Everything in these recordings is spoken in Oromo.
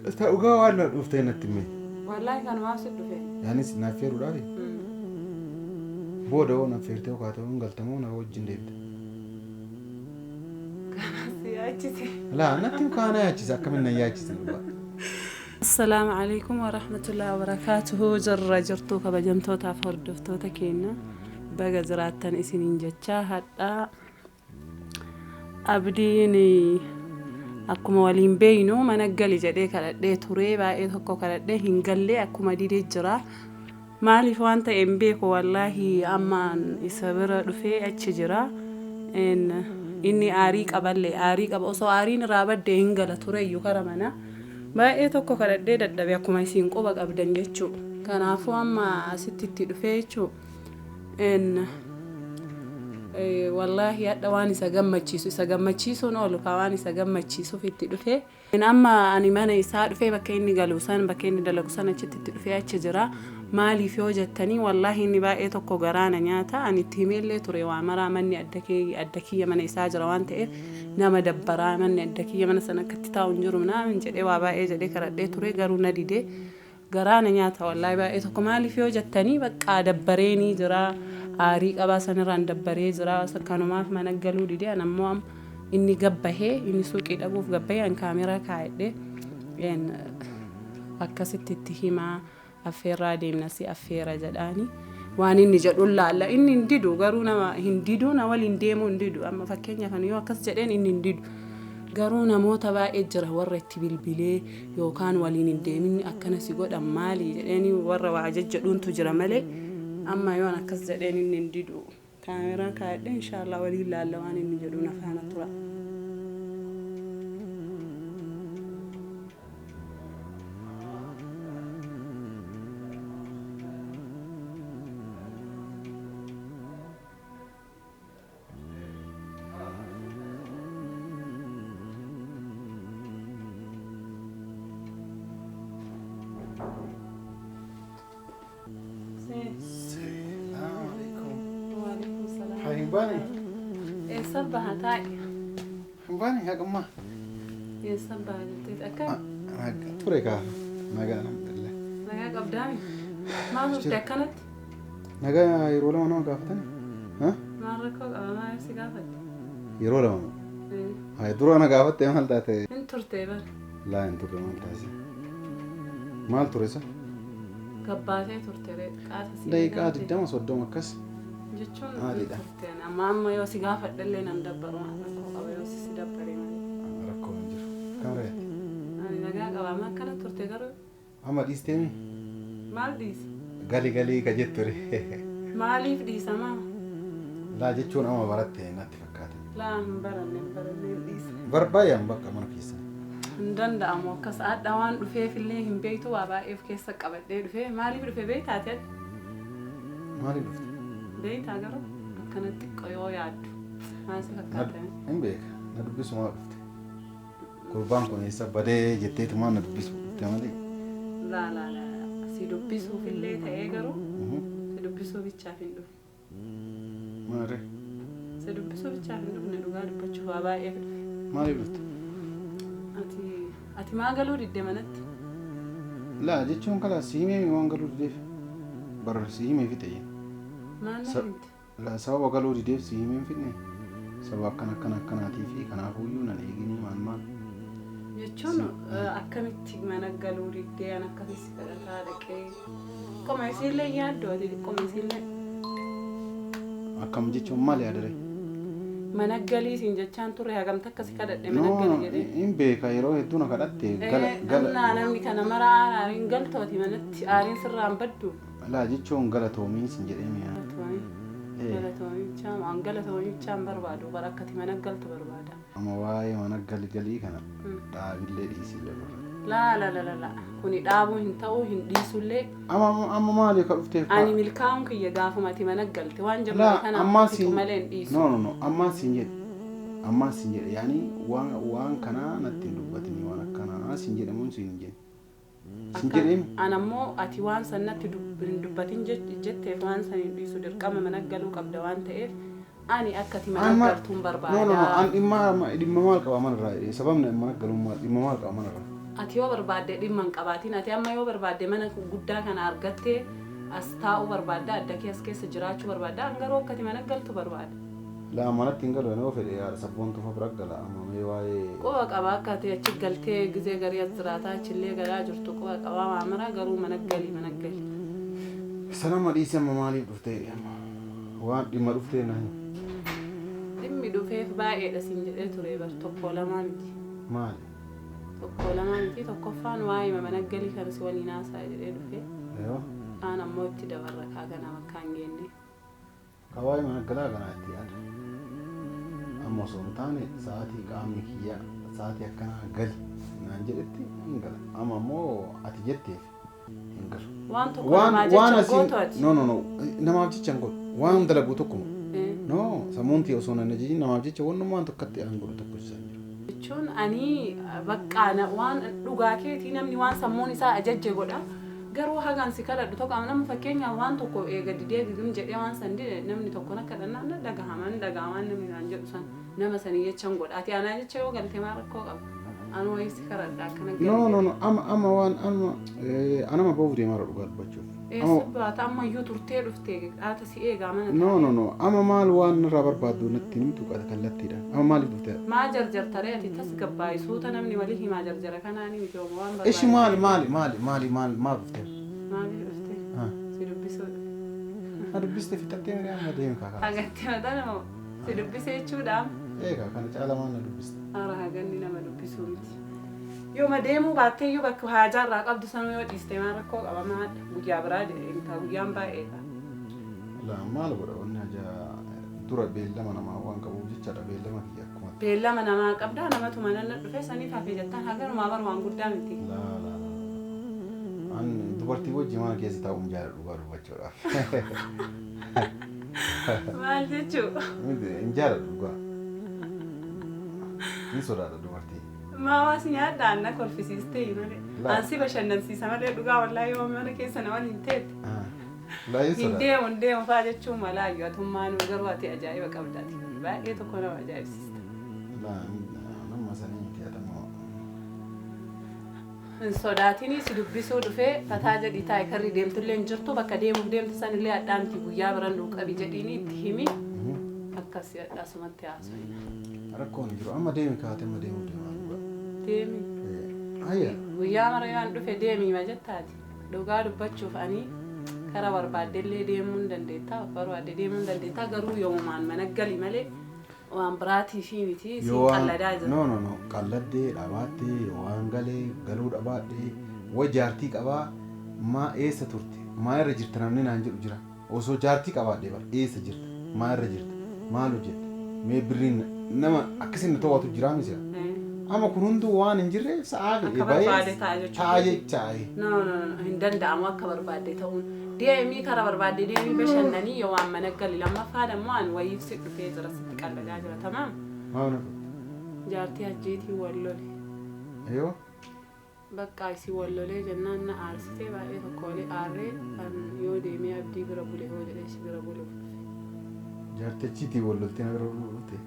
Dhugaa waan na dhuftee natti hime. Wallaahi kanumaaf si dhufe. Yaanis na affeeruudhaafi? Booda hoo na affeertee kaatee hin galtamoo na wajjin deemte? Kanas si yaachise. Laa natti kaana yaachise akkamiin na yaachise dhugaa. Assalaamu alaikum warahmatullahi wabarakaatuhu. Jirra jirtuu kabajamtootaaf hordoftoota keenya baga jiraattan isiniin jechaa hadhaa Abdiin akkuma waliin beeynu mana gali jedhee kadhadhee ture baay'ee tokko kadhadhee hin gallee akkuma didee jira. Maaliif waan ta'e hin beeku wallaahi ammaan isa bira dhufee achi jira. Inni aarii qaballee aarii qaba osoo aariin irraa baddee hin gala tureyyuu kara mana. Baay'ee tokko kadhadhee dadhabe akkuma isin quba qabdan jechuu. Kanaafuu amma asitti itti dhufee jechuu. Wallaahi hadha waan isa gammachiisu isa gammachiisuun oolu kaa waan isa gammachiisuuf itti dhufe. Amma ani mana isaa dhufee bakka inni galu san bakka inni dalagu san achitti itti dhufee achi jira. Maaliif yoo jettanii wallaahi inni baay'ee tokko garaa na nyaata. Ani itti himeellee ture waa maraa manni adda kee adda kiyya mana isaa jira waan ta'eef nama dabbaraa manni adda kiyya mana sana akka itti taa'u hin jiru naamin jedhee waa baay'ee jedhee kadhadhee ture garuu na didee. Garaa na nyaata wallaahi baay'ee tokko maaliif yoo jettanii baqqaa dabbareenii jira aarii qabaa sanirraan dabbaree jira kanumaaf mana galuu didee an ammoo amma inni gabbahee inni suuqii dhaquuf gabbahee an kaameraa kaa'edhe akkasitti itti himaa affeerraa deemna si affeera jedhaani waan inni jedhuun laalla inni hin didu garuu nama hin didu na waliin deemuu hin didu amma fakkeenyaaf ani yoo akkas jedheen inni hin didu garuu namoota baay'ee jira warra itti bilbilee yookaan waliin hin deemin akkana si godhan maali jedheeni warra waa jajjedhuuntu jira malee amma yoon akkas jedheen inni hin didu kaameraa kaa'edhe inshaallah waliin laalla waan inni jedhu na faana tura. Salaamu alaikum. Waalaikum salaam. Haa hin baane? Eessa baha taa'i? Hin baane haqammaa? Eessa baha jetteet akka Ture kaa nagaa alhamdulillah. Nagaa qabdaami? Maal turte akkanatti? Nagaa yeroo lama nama gaafatani? Maal rakkoo qaba maal si gaafatte? Yeroo lama. Haa dura na gaafatte maal taate? Hin turte bar. Laa hin turre maal taase? Maal ture isa? Gabbaatee turte qaata si Daqiiqaa 20 30 akkas. Jechuun Maaliidha? turte amma amma yoo si gaafadhellee nan dabbaru maal rakkoo qaba yoo si dabbare malee. Rakkoo hin jiru. Kam reeti? Ani nagaa qaba amma akkana turte garuu. Amma dhiisteemi? Maal dhiisa? Gali galii ka jettu re. Maaliif dhiisamaa? Laa jechuun amma baratte natti fakkaata. Laa hin baranne hin baranne hin dhiisa. Barbaayaan bakka mana keessa. Hin danda'amu akkas hadha waan dhufeefillee hin beektu waa baay'ee of keessa qabadhee dhufee maaliif dhufe beektaa ati hadha? Maaliif dhufte? Beektaa garuu akkanatti xiqqoo yoo yaaddu maal si fakkaata? Hin beeka na dubbisumaa dhufte. Gurbaan kun eessa badee jetteetumaa na dubbisu dhufte malee. Laa laa laa si dubbisuufillee ta'ee garuu si dubbisuu bichaaf hin dhufne. Maarree? Si dubbisuu bichaaf hin dhufne dhugaa dubbachuuf waa baay'eef dhufe. Maaliif dhufte? Ati ati maa galuu didde manatti? Laa jechuun kala si himee waan galuu dideef bar si himee fixe. Maal na himte? Laa sababa galuu dideef si himee hin fidne sababa akkana akkana akkanaatii fi kanaafuyyuu nan eeginii maal maal. Jechuun akkamitti mana galuu diddee an akkasii si kadhataa dhaqee xiqqoma isiillee yaaddu ati xiqqoma isiillee. Akkam jechuun maal yaadare? Mana galii siin jechaan turre hagam takka si kadhadhe mana gali jedhee. Hin beeka yeroo hedduu na kadhatte gala gala. Annaa namni kana mara aariin galtooti manatti aariin sirraan baddu. Laa jechuun galatoomii sin jedhee mi'a. Galatoomii bichaa an galatoomii bichaan barbaadu bara akkati mana galtu barbaada. Amma waa'ee mana galgalii kana dhaabillee dhiisillee barra. Laa la la la la kuni dhaabuu hin ta'uu hin dhiisullee. Amma amma maali ka dhufteef? Ani milkaa'uun kiyya gaafuma ati mana galte waan jammare kana ammaa fixu siin malee hin dhiisu. No no no ammaa siin jedhe ammaa siin jedhe yaani waan waan kanaa natti hin dubbatini waan akkanaa siin jedhe moo siin hin jenne. Siin jedheemi. An ammoo ati waan san natti hin dubbatin jetteef waan san hin dhiisu dirqama mana galuu qabda waan ta'eef ani akka ati mana galtuun No no no barbaada. an dhimma dhimma maal qaba manarraa jedhee sababni mana galuun maal dhimma maal qaba manarraa. Ati yoo barbaadde dhimma hin qabaatin. Ati amma yoo barbaadde mana guddaa kana argattee as taa'uu barbaadda, adda kee as keessa jiraachuu barbaadda. An garuu akka ati mana galtu barbaada. Laa, manatti hin galu. Ani yoo fedhe haadha sabboontuu fa bira gala. Amma mee waa'ee Quba qaba akka ati achi galtee gizee garii as jiraataa achillee galaa jirtu quba qabaa maamara, garuu mana gali, mana gali. Sanama dhiisi, amma maaliif dhuftee? Amma waan dhimma dhuftee na himi. Dhimmi dhufeef baay'eedha siin jedhee ture bar, tokko lamaa miti. Maali? Tokko lamaa miti. Tokkoffaan waa'ee mana galii kana si waliin haasa'a jedhee dhufe. Yoo. Kaan ammoo itti dabarra kaa kana bakka hin geenne. Ka waa'ee mana galaa kanaa itti yaada. Amma osoo hin taane sa'aatii qaamni kiyya sa'aatii akkanaa gali naan jedhetti hin gala. Amma ammoo ati jetteef hin galu. Waan tokko Waan namaa waan jecha asiin gootu ati. No, no, no, namaaf jecha hin godhu. Waan dalagu tokkuma. No, sammuun tiyya osoo nan ajajin namaaf jecha wannummaan tokkotti an godhu tokko isaan jiru. Jechuun ani bakka waan dhugaa keetii, namni waan sammuun isaa ajajje godha. Garuu hagaan si kadhadhu tokko, nama fakkeenyaaf waan tokko eega didee gigim jedhee waan san dide, namni tokko na kadhannaan na dhagahama, ni dhagahama waan namni naan jedhu san nama sanii jechan godha. Ati anaa jecha yoo galte maal rakkoo qaba? Anu wayii si kadhadha akkana gali No, no, jedhe. no, amma waan amma anama ba'uuf deemaa jira dhugaa dubbachuuf. Eessa baata? Ammayyuu turtee dhufte qaata si eegaa mana No, taa'ee. no, no, amma maal waan irraa barbaaddu natti himtu kallattiidhaan. Amma maaliif dhufte? Maa jarjartaree ati? Tasgabbaa'i suuta, namni walii himaa jarjara kanaani miti, hooma waan Ishi barbaade maali ta'e. Maali maali maali maali maal dhufte? Maaliif dhufte? Ah. Si dubbisuu dhufe. Na dubbiste fixattee miree, amma deemi kaa karaa. Hagatti mataa nama si dubbise jechuudha. Eegaa kana caala maal na dubbiste? Ara haganni nama dubbisuu miti. Yooma deemuu baattee iyyuu bakka haajaa irraa qabdu sanuu yoo dhiiste maal rakkoo qaba? Maal guyyaa biraa deemta, guyyaan baay'eedha. Laa, maal godha, wanni hajaa dura beellama namaa waan qabuuf jechaadha, beellama kiyya akkuma. Beellama namaa qabdaa, namatu mana na dhufe saniif hafe jettaan, haganumaa bar waan guddaa miti. Laa, laa, laa. An dubartii wajji mana keessa taa'uun jaalladhu dhugaa dubbachuudhaaf. Maal jechuu? Miti, hin jaalladhu dhugaa. Hin sodaadha dubartii. Maa waas nyaadhaan na kolfisiistee malee. Laa. An si bashannansiisa malee, dhugaa wallaahi yoo mana keessa na waliin teette. Ah. Laa, hin Hin sodaadha. deemu hin deemu faa jechuun malaayyuu atummaanuu, garuu ati ajaa'iba qabdaati. Baay'ee tokko nama ajaa'ibsiista. Laa, nama sanii miti atamoo. Hin sodaatinii, si dubbisuu dhufee, fataa jedhii taa'e, karri deemtullee hin jirtu, bakka deemuuf deemtu sanillee hadhaa miti guyyaa biran nuu qabi jedhiini itti himi, akkas hadhaasumatti haasofina. Rakkoon hin jiru. Amma deemi kaate, amma deemuu deemaa dhugaa. Deemi. Ayya. Guyyaa mara yoo an dhufe deemii ma jettaati. Dhugaa dubbachuuf ani kara barbaaddellee deemuu hin dandeettaa, bakka barbaadde deemuu hin dandeettaa, garuu yoomumaan mana gali malee waan biraatii fi miti Yoo siin waan qalladaa jira. No, no, no, qalladdee dhabaattee, yoo waan galee galuu dhabaadhee way jaartii qabaa maa eessa turte, maa irra jirta namni naan jedhu jira. Osoo jaartii qabaadhee bar eessa jirta, maa irra jirta, maal hojjette, mee birriin nama akkasin na to'atu jiraa misira. Amma kun hunduu waan hin jirre sa'aa fedhe Akka bahee barbaade ta'a jechuudha. Ta'a jechaa. No, no, no, hin danda'amu akka barbaadde ta'uun. Deemii kara barbaadde deemii bashannanii, yoo waan mana gali. Lammaffaa dammoo an wayiif si dhufee jira, sitti qalladaa jira, tamaam. Maal na dhufte? Jaartii hajjiitii wal lole. Yoo. Bakka isii wal lolee jennaan na aarsitee, baay'ee tokko walii aarree, kan yoo deemee abdii bira bule hoo jedhee si bira buluuf dhufe. Jaartichiitii wal loltee na bira dhufte.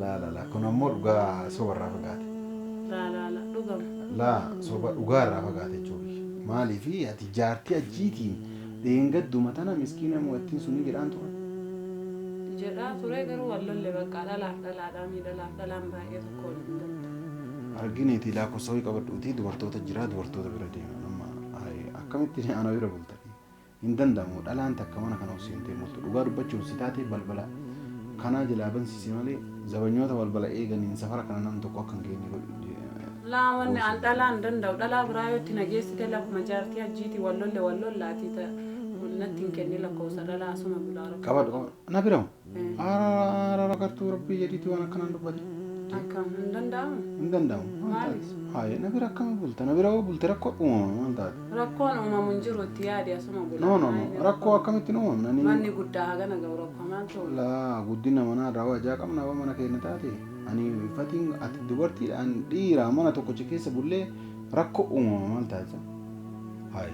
Laa, laa, laa, kun ammoo dhugaa soba irraa fagaate. Laa, laa, laa, dhugama. Laa, soba dhugaa irraa fagaate jechuudha. Maaliifi ati jaartii ajiitiin dheengadduma tana miskiina mo'attiin suni jedhaan turan. Jedhaa ture, garuu wal lolle, bakka dhalaaf dhalaadhaa miidhalaaf dhalaan baay'ee tokko waliin hin galtu. Argineeti lakkoofsa wayii qabadhuuti dubartoota jira, dubartoota bira deema. Amma akkamitti ana bira bultanii? Hin danda'amu, dhalaan takka mana kana seentee multu. Dhugaa dubbachuuf si taate balbala kanaa jalaa bansiise malee zabanyoota balbala eeganiin safara kana nam tokko akka hin geenye godhu. Laa, wanni an dhalaa hin danda'u. Dhalaa biraa yoo itti nageessite lafuma jaartii hajjiitii wal lolle, wal lollaatii natti hin kenni lakkoofsa dhalaa, asuma bulaa rakkoo. Qabadhu, qabadhu. Na biramu. Araara gartuu rabbii jedhiitii waan akkanaan dubbate. Akkam, hin danda'amu? Hin danda'amu. Maal Maali? taate? Haye, na bira akkami bulta? Na bira hoo bulte rakkoo uumama maal taate? Rakkoon uumamu hin jiru, itti yaadi, asuma bulaa. No, no, no, rakkoo akkamittiin uumamna? Ni Manni guddaa hagana ga'u rakkoo maal ta'u? Laa, guddina manaa irraa waa qabna, waa mana keenya taate. Ani fatiin ati dubartiidhaan dhiira mana tokkocha keessa bullee rakkoo uumama maal taate? Haye.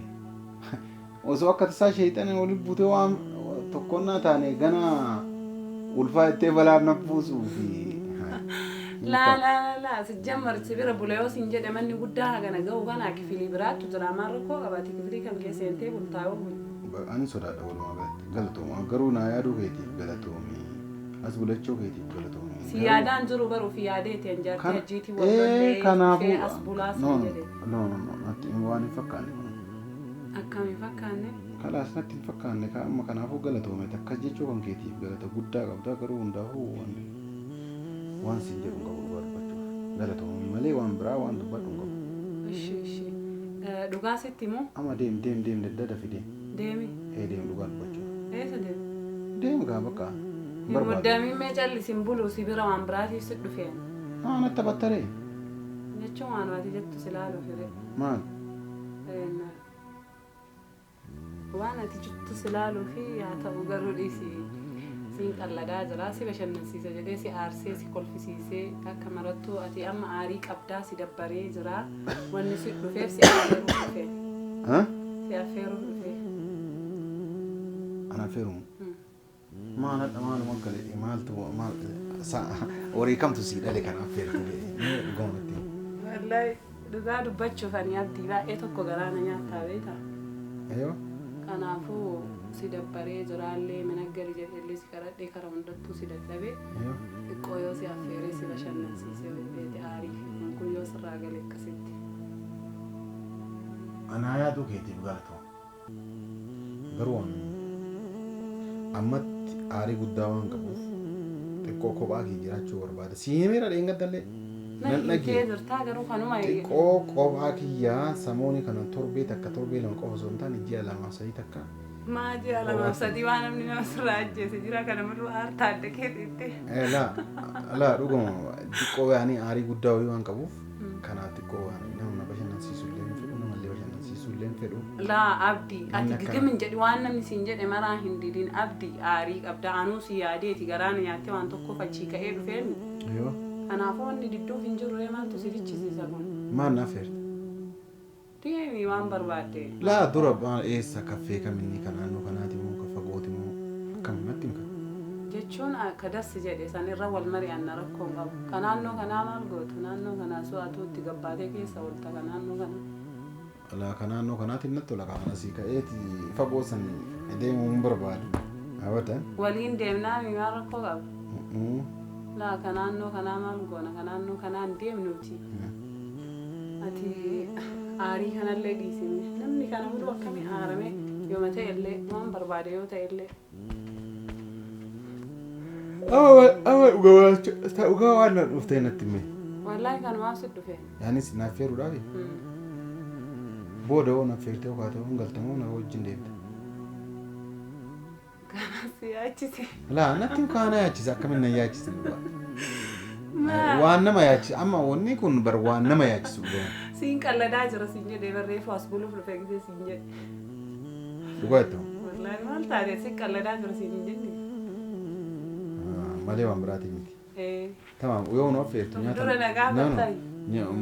Osoo akka tasaa sheexana waliin buutee waan tokkonnaa taane gana ulfaa ittee balaa na buusuu fi. Laa laa laa laa sijjammar si bira bula yoo siin jedhe manni guddaa hagana ga'u kanaa kifilii biraattu jira maal rakkoo qabaate kifilii kan keessa seentee bultaa yoo bulu. Ani sodaadha walumaa galatti. Galatooma garuu naa yaaduu keetiif galatoomi. As bulachuu keetiif galatoomi. Si yaadaan jiru baruu fi yaadeeti an jaartii hajjiitii wal lollee dhufee as bulaa siin jedhe. No no no natti waan hin fakkaanne kun. Akkam hin fakkaanne? Kalaas natti hin fakkaanne ka amma kanaafuu galatoome akkas jechuu kan keetiif galata guddaa qabda garuu hundaafuu waan waan siin jedhu hin qabu dhugaa dubbachuuf galatoomii malee waan biraa waan dubbadhu hin qabu. Ishi ishi dhugaa sitti himu. Amma deem deem deem daddadafi deem. Deemi. Ee deem dhugaa dubbachuuf. Eessa deem? Deem gaa bakka. Hin Hin barbaadu. muddamiin mee callisi hin bulu si bira waan biraatiif si dhufe ani. Maa natti taphattaree? Jechuun waan ati jettu si laaluuf hiree. Maal? Waan ati jettu si laaluufi haa ta'u garuu dhiisi siin qalladaa jira si bashannansiisa jedhee si aarsee si kolfisiisee akka marattuu ati amma aarii qabdaa si dabbaree jira wanni si dhufeef si affeeruuf dhufe si affeeruuf dhufe. Ana affeerumu? Maal hadha maaluma gale maaltu maal horii kamtu sii dhale kana affeertu mee dhugama natti. Wallahi dhugaa dubbachuuf ani abdii baay'ee tokko garaa na nyaattaa beektaa. Eeyo. Kanaafuu si dabbaree jiraallee mana gali jedheellee si kadhadhee kara hundattuu si dadhabe Eeyo. xiqqoo yoo si affeeree si bashannansiisee beete aarii fi kun kun yoo sirraa gale akkasitti. Anaa yaaduu keetiif galatoomi. Garuu an ammatti aarii guddaa waan qabuuf xiqqoo kophaa kee jiraachuu barbaada. Sii himeera dheengaddallee. Na Nan hiitee dhagee. jirtaa garuu kanuma Xiqqoo kophaa kiyyaa samooni kana torbee takka torbee lama qofa osoo hin taane ji'a lamaaf sadii takka Maa ji'a kophaa lamaaf kiyya. sadii waan namni nama sirraa ajjeese jira kana mul'u aartaa adda keetiitti. Laa laa dhuguma xiqqoo yaanii aarii guddaa wayii waan qabuuf kanaaf xiqqoo waan nama na bashannansiisu illee hin fedhu namallee bashannansiisuu illee hin fedhu. Laa Abdi Namni ati akkana. gigim hin jedhi waan namni siin jedhe maraa hin didin Abdi aarii qabda anuu si yaadeeti garaa na nyaattee waan tokkoof achii ka'ee dhufeemi Yoo. kanaafuu wanni didduuf hin jiru ree maaltu si fichisiisa kun. Maal na affeerte? Deemi waan barbaadde. Laa dura maal eessa kaffee kaminni ka naannoo kanaati moo ka fagooti moo akkam natti himi ka. Jechuun ka dassi jedhe san irra wal mari'anna rakkoo hin qabu. Ka naannoo kanaa maal goota? Naannoo kanaa soo atuu itti gabbaatee keessa oolta ka naannoo kanaa. Laa ka naannoo kanaatiin natti tola ka an asii ka'eeti fagoo san deemuu hin barbaadu. Abadan. Waliin deemnaamii maal rakkoo qaba? Laa ka naannoo kanaa maal goona? Ka naannoo kanaa hin deemnuuti. Ati aarii kanallee dhiisi mee. Namni kana hunduu akkami aara mee yooma ta'ellee waan barbaade yoo ta'ellee. Amma dhugaa waan na dhuftee natti hime. Wallaahi kanumaaf si dhufe. Yaanis na affeeruudhaafi? Booda hoo na affeertee hoo kaatee hoo hin galta moo na wajjin deemta? Kanas si yaachise. Laa natti kaana yaachise akkamiin na yaachise dhugaa. Maa? Waan nama yaachise amma wanni kun bar waan nama yaachisu dhugaa. Siin qalladaa jira siin jedhee barreeffu as buluuf dhufe gisee siin jedhe. Dhugaa itti Wallaahi maal taate siin qalladaa jira siin hin jenne. Malee waan biraatii miti. Ee. Tamaam yoo nu affeertu nyaata. Dura na gaafattani.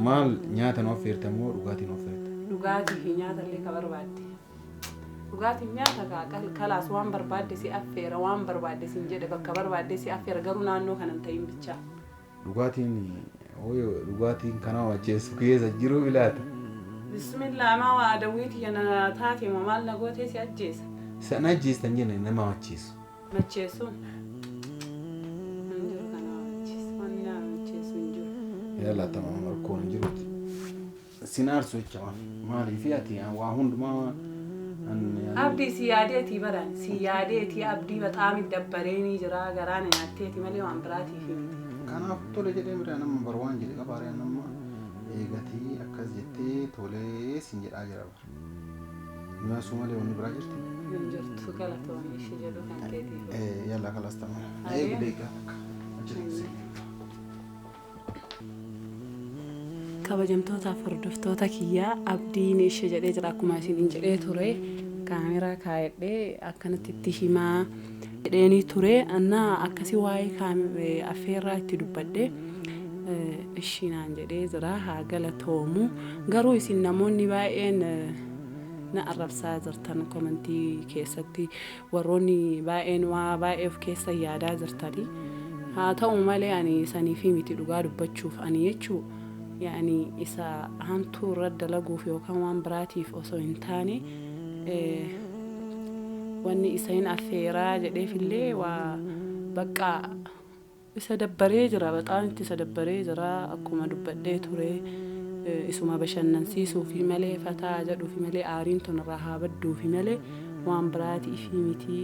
Maal nyaata nu affeerta moo dhugaatii nu affeerta? Dhugaatii fi nyaata illee ka barbaadde. Dhugaatiin nyaata kaa kalaas waan barbaadde si affeera waan barbaadde siin jedhe bakka barbaadde si affeera garuu naannoo kana hin ta'in bichaa. Dhugaatiin hooyo dhugaatiin kana macheessu keessa jiru ilaata. Bismillah maa waa adawwii tiyya na taate moo maal na gootee si ajjeesa. San ajjeesta hin jenne nama macheessu. Macheessuun hin jiru kan nama macheessu wanni nama macheessu hin jiru. Yalla tamam rakkoon hin jirutti. Sin aarsu jecha maaliif ati waa hundumaa Abdii si yaadeetii baran si yaadeetii abdii baxaami dabbareenii jiraa garaa na nyaatteeti malee waan biraatiif miti. Kanaaf tole jedhee mira nama bar waan jedhe qaba ari'aan nama eegatii akkas jettee tolee sin jedhaa jira bar. Nyaasuu malee wanni biraa jirti. Hin jirtu galatoomi ishee jedhu kan keetiif. Yalla kalas tamam. Eegi deegaa takka. Achi takka. Kabajamtootaaf hordoftoota kiyyaa abdiin ishee jedhee jira akkuma isiniin jedhee ture kaameraa kaayadhee akkanatti itti himaa jedheenii ture annaa akkasii waa'ee affeerraa itti dubbadhe ishii naan jedhee jira haa galatoomu garuu isin namoonni baay'een na arrabsaa jirtan komentii keessatti warroonni baay'een waa baay'ee of keessa yaadaa jirtanii. Haa ta'u malee ani saniifi miti dhugaa dubbachuuf ani jechuu yaani isa hamtuu irra dalaguuf yookaan waan biraatiif osoo hin taane, wanni isa hin affeeraa jedheefillee waa bakka isa dabbaree jira, baxaan itti isa dabbaree jira. Akkuma dubbadhee ture, isuma bashannansiisuufi malee, fataa jedhuufi malee, aariin tun irraa haa badduufi malee waan biraatiifi miti.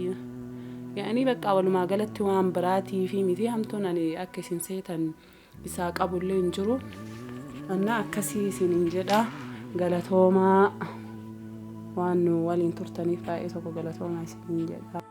Yaani bakka walumaa galatti waan biraatiifi miti. Hamtuun ani akka isin seetan isaa qabullee hin jiru. Anna akkasii isiniin jedha. Galatoomaa, waan nu waliin turtaniif baay'ee tokko galatoomaa isiniin jedha.